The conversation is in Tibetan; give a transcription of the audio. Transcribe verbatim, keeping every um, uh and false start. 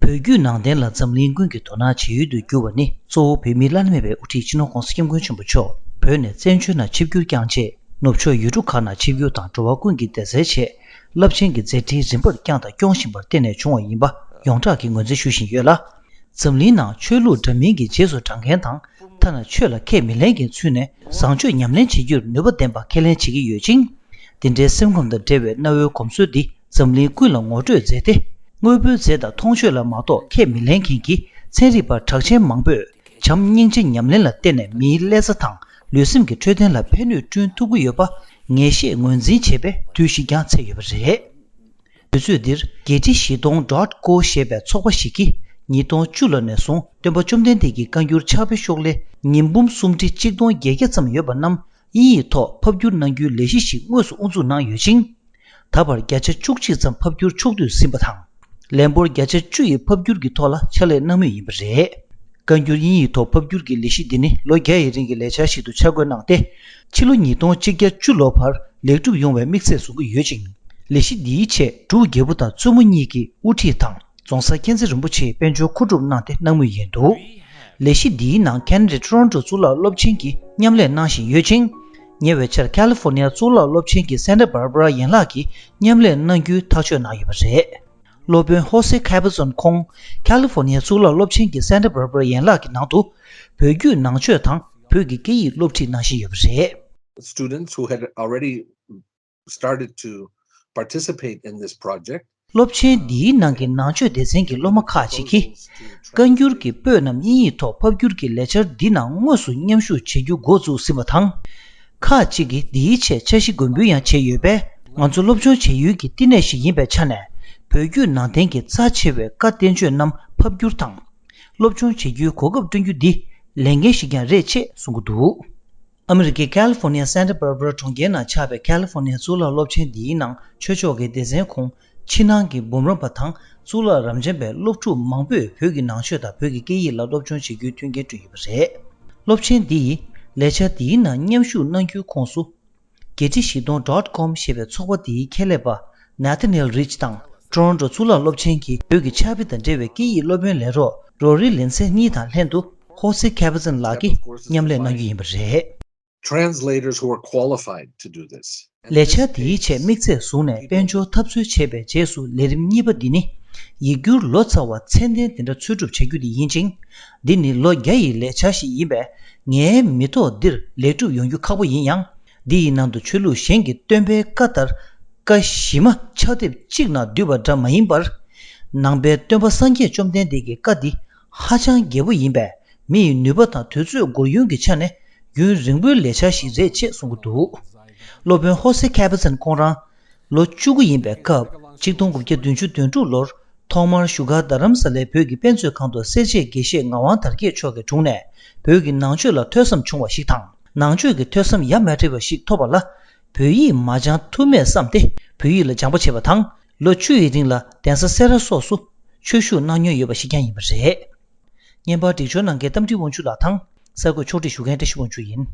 བོད་བརྒྱུད་ནང་བསྟན་ལ་འཛམ་གླིང་ཀུན་གྱིས་དོ་སྣང་བྱེད་ཡུལ་དུ་གྱུར་བ་ནི་གཙོ་བོ་བོད་མིའི་བླ་ན་མེད་པའི་དབུ་ཁྲིད་སྤྱི་ནོར་༧གོང་ས་༧སྐྱབས་མགོན་ཆེན་པོ་མཆོག་བོད་ནས་བཙན་བྱོལ་ནང་ཆིབས་བསྒྱུར་བསྐྱངས་རྗེས་ནུབ་ཕྱོགས་ཡུལ་གྲུ་ཁག་ནང་ཆིབས་བསྒྱུར་དང་འགྲོ་བ་ཀུན་གྱི་བདེ་རྩའི་ཆེད་རླབས་ཆེན་གྱི་མཛད་འཕྲིན་རིམ་པར་བསྐྱངས་དང་སྐྱོང་བཞིན་པར་བརྟེན་ནས་བྱུང་བ་ཡིན་པ་ཡོངས་གྲགས་ཀྱིས་ངོས་འཛིན་ཞུ་བཞིན་ཡོད་ལ། འཛམ་གླིང་ནང་ཆོས་ལུགས་འདྲ་མིན་གྱི་རྗེས་སུ་འབྲང་མཁན་དང་ཐ་ན་ཆོས་ལ་ཁས་མི་ལེན་མཁན་ཚུད་ནས་བཟང་སྤྱོད་ཉམས་ལེན་བྱེད་རྒྱུར་ནུས་པ་ལྡན་པ་ཁས་ལེན་བྱེད་ཀྱི་ཡོད་ཅིང་། འདི་འདྲའི་སེམས་ཁམས་དང་འབྲེལ་བའི་གནའ་བོའི་གོམས་སྲོལ་འདི་འཛམ་གླིང་ཀུན་ལ་ངོ་སྤྲོད་མཛད་དེ། དངོས་པོའི་རྫས་དང་མཐོང་ཆོས་ལ་མ་གཏོགས་ཁས་མི་ལེན་མཁན་གྱི་ཚན་རིག་པ་གྲགས་ཅན་མང་པོས་བྱམས་སྙིང་རྗེ་ཉམས་ལེན་ལ་བརྟེན་ནས་མིའི་ཀླད་རྩ་དང་ལུས་སེམས་ཀྱི་འཕྲོད་བསྟེན་ལ་ཕན་ནུས་བསྐྲུན་ཐུབ་ཀྱི་ཡོད་པ་ངེས་ཤེས་ངོས་འཛིན་བྱས་པའི་དུས་ཤིག་ཀྱང་ཚད་ཡོད་པ་རེད། དུས་ཚོད་འདིར་བརྒྱད་ཁྲི་བཞི་སྟོང་dot co ཞེས་པའི་ཚོགས་པ་ཞིག་གིས་ཉིས་སྟོང་བཅུ་ལོ་ནས་བཟུང་སྟོན་པ་བཅོམ་ལྡན་འདས་ཀྱི་བཀའ་འགྱུར་ཕྱག་དཔེ་ཤོག་ལྷེ་ཉིས་འབུམ་སུམ་ཁྲི་གཅིག་སྟོང་བརྒྱད་བརྒྱ་ཙམ་ཡོད་པ་རྣམས་དབྱིན་ཡིག་ཐོག་ཕབ་བསྒྱུར་གནང་རྒྱུའི་ལས་གཞི་ཞིག་དངོས་སུ་དབུ་འཛུགས་གནང་ཡོད་ཅིང་། ད་བར་བརྒྱ་ཆ་བཅུ་གཅིག་ཙམ་ཕབ་བསྒྱུར་ཕྱོགས་བསྡུས་ཟིན་པ་དང་། ལན་འབོར་བརྒྱ་ཆ་བཅུ་ཡི་ཕབ་བསྒྱུར་གྱི་ཐོག་ལ་ཕྱག་ལས་གནང་མུས་ཡིན་པ་རེད། བཀའ་འགྱུར་དབྱིན་ཡིག་ཐོག་ཕབ་བསྒྱུར་གྱི་ལས་གཞི་འདི་ནི་ལོ་བརྒྱ་ཡི་རིང་གི་ལས་འཆར་ཞིག་ཏུ་འཆར་འགོད་གནང་སྟེ། ཕྱི་ལོ་ཉིས་སྟོང་གཅིག་བརྒྱ་བཅུ་ལོ་བར་ལེགས་གྲུབ་ཡོང་བའི་དམིགས་ཚད་བཟུང་གི་ཡོད་ཅིང་། ལས་གཞི་འདིའི་ཆེད་འབྲུག་རྒྱལ་པོ་དང་བཙུན་མོ་གཉིས་ཀྱི་དབུ་ཁྲིད་དང་རྫོང་སར་མཁྱེན་བརྩེ་རིན་པོ་ཆེས་དཔལ་འབྱོར་མཁོ་སྒྲུབ་གནང་སྟེ་གནང་མུས་ཡིན་འདུག་ལས་གཞི་འདིའི་ནང་ཁེ་ན་ཌའི་ཊོ་རོན་ཊོ་གཙུག་ལག་སློབ་ཆེན་གྱིས་མཉམ་ལས་གནང་བཞིན་ཡོད་ཅིང་། ཉེ་བའི་ཆར་ཁ་ལི་ཧྥོ་ནི་ཡ་གཙུག་ལག་སློབ་ཆེན་གྱི་སན་ཊ་བྷར་བྷ་ར་ཡན་ལག་གིས་མཉམ་ལས་གནང་རྒྱུའི་ཐག་གཅོད་གནང་ཡོད་པ་རེད། སློབ་དཔོན་ཧོ་སེ་ཁེ་པ་ཛོན་ཁོང་ཁ་ལི་ཧྥོ་ནི་ཡ་གཙུག་ལག་སློབ་ཆེན་གྱི་སན་ཊ་བྷར་བྷ་ར་ཡན་ལག་གི་ནང་དུ་བོད་བརྒྱུད་ནང་ཆོས་དང་བོད་ཀྱི་སྐད་ཡིག་སློབ་ཁྲིད་གནང་བཞིན་ཡོད་པ་རེད། Students who had already started to participate in this project. སློབ་ཆེན་འདིའི་ནང་གི་ནང་ཆོས་སྡེ་ཚན་གྱི་སློབ་མ་ཁག་ཅིག་གིས། བཀའ་འགྱུར་གྱི་པོད་རྣམས་དབྱིན་ཡིག་ཐོག་ཕབ་བསྒྱུར་གྱི་ལས་འཆར་འདི་ནང་དངོས་སུ་མཉམ་ཞུགས་བྱེད་རྒྱུ་འགོ་བཙུགས་ཟིན་པ་དང་། ཁག་ཅིག་གིས་འདིའི་ཆེད་འཆར་གཞི་འགོད་འབུལ་ཡང་བྱས་ཡོད་པས། ང་ཚོ་སློབ་སྦྱོང་བྱེད་ཡུལ་གྱི་བསྟི་གནས་ཤིག་ཡིན་པའི་ཆ་ནས། བོད་བརྒྱུད་ནང་བསྟན་གྱི་རྩ་ཆེ་བའི་བཀའ་བསྟན་བཅོས་རྣམས་ཕབ་བསྒྱུར་དང་། སློབ་སྦྱོང་བྱེད་རྒྱུའི་གོ་སྐབས་བསྐྲུན་རྒྱུ་འདི་ལས་འགན་ཞིག་ཀྱང་རེད་ཅེས་གསུང་གི་འདུག་ཨ་མི་རི་ཀའི་ཁ་ལི་ཧྥོ་ནི་ཡ་སན་ཊ་བྷར་བྷ་ར་གྲོང་ཁྱེར་ནང་ཆགས་པའི་ཁ་ལི་ཧྥོ་ནི་ཡ་གཙུག་ལག་སློབ་ཆེན་འདིའི་ནང་ཆོས་ཕྱོགས་ཀྱི་སྡེ་ཚན་ཁོངས་ཕྱི་ནང་གི་འབུམ་རམས་པ་དང་གཙུག་ལག་རབ་འབྱམས་པའི་སློབ་ཕྲུག་མང་པོས་བོད་ཀྱི་ནང་ཆོས་དང་བོད་ཀྱི་སྐད་ཡིག་ལ་སློབ་སྦྱོང་བྱེད་རྒྱུའི་མཐུན་རྐྱེན་བསྐྲུན་ཡོད་པ་རེད། སློབ་ཆེན་འདི་ཡིས་ལས་འཆར་འདིའི་ནང་མཉམ་ཞུགས་གནང་རྒྱུའི་ཁོངས་སུ། བརྒྱད་ཁྲི་བཞི་སྟོང་dot com ཞེས་པའི་ཚོགས་པ་དེའི་ཁྱད་ལས་པ་Nathaniel Rich དང་ཊོ་རོན་ཊོ་གཙུག་ལག་སློབ་ཆེན་གྱི་བོད་ཀྱི་ཕྱག་དཔེ་དང་འབྲེལ་བའི་སྐད་ཡིག་སློབ་དཔོན་ལས་རོགས་Rory Lindsay གཉིས་དང་ལྷན་དུ་ཧོ་སེ་ཁེ་པ་ཛན་ལགས་ཀྱིས་མཉམ་ལས་གནང་རྒྱུ་ཡིན་པ་རེད། Translators who are qualified to do this. ལས་འཆར་དེའི་ཆེད་དམིགས་ཚད་བཟུང་ནས་དཔལ་འབྱོར་འཐབ་རྩོད་བྱས་པའི་རྗེས་སུ་ལས་རིམ་གཉིས་པ་འདི་ནི་ཡིག་སྒྱུར་ལོ་ཙཱ་བ་ཚད་ལྡན་དེ་འདྲ་འཚོལ་སྒྲུབ་བྱ་རྒྱུ་དེ་ཡིན་ཅིང་། འདི་ནི་ལོ་བརྒྱ་ཡི་ལས་འཆར་ཞིག་ཡིན་པས། ངའི་མི་ཐོག་འདིར་ལེགས་གྲུབ་ཡོང་རྒྱུ་ཁག་པོ་ཡིན་ཡང་། འདི་ཡི་ནང་དུ་ཆོས་ལུགས་གཞན་གྱི་སྟོན་པའི་བཀའ་ལྟར་བཀའ་གཞི་མ་ཕྱག་དེབ་གཅིག་ནང་བསྡུས་པ་འདྲ་མ་ཡིན་པར། ནང་པའི་སྟོན་པ་སངས་རྒྱས་བཅོམ་ལྡན་འདས་ཀྱི་བཀའ་འདི་ཧ་ཅང་རྒྱས་པོ་ཡིན་པས། མི་ཡི་ནུས་པ་དང་དུས་ཚོད་འགོར་ཡུན་གྱི་ཆ་ནས་རྒྱུན་རིང་པོའི་ལས་འཆར་ཞིག་རེད་ཅེས་གསུང་གི་འདུག་སློབ་དཔོན་ཧོ་སེ་ཁེ་པ་ཛན་ཁོང་རང་ལོ་བཅུ་དགུ་ཡིན་པའི་སྐབས་གཅིག་སྟོང་དགུ་བརྒྱ་བདུན་ཅུ་དོན་དྲུག་ལོར་ཐོག་མར་བཞུགས་སྒར་རྡ་རམ་ས་ལའི་བོད་ཀྱི་དཔེ་མཛོད་ཁང་དུ་སེར་བྱེས་དགེ་བཤེས་ངག་དབང་དར་རྒྱས་མཆོག་གི་དྲུང་ནས་བོད་ཀྱི་ནང་ཆོས་ལ་ཐོས་བསམ་བྱུང་བ་ཞིག་དང་། ནང་ཆོས་ཀྱི་ཐོས་བསམ་ཡ་མ་བྲལ་བ་ཞིག་ཐོབ་པ་ལ་བོད་ཡིག་མ་སྦྱང་ཐུབ་མེད་བསམ་སྟེ་བོད་ཡིག་ལ་སྦྱངས་པ་བྱས་པ་དང་། ལོ་བཅུ་ཡི་རིང་ལ་གདན་ས་སེ་ར་སོགས་སུ་ཆོས་ཞུགས་གནང་མྱོང་ཡོད་པ་ཞིག་ཀྱང་ཡིན་པ་རེད། བརྙན་པར་སྒྲིག་སྦྱོར་གནང་མཁན་རྟ་མགྲིན་དབང་ཕྱུག་ལགས་དང་གསར་འགོད་ཕྱོགས་སྒྲིག་ཞུ་མཁན་བཀྲ་ཤིས་དབང་ཕྱུག་ཡིན།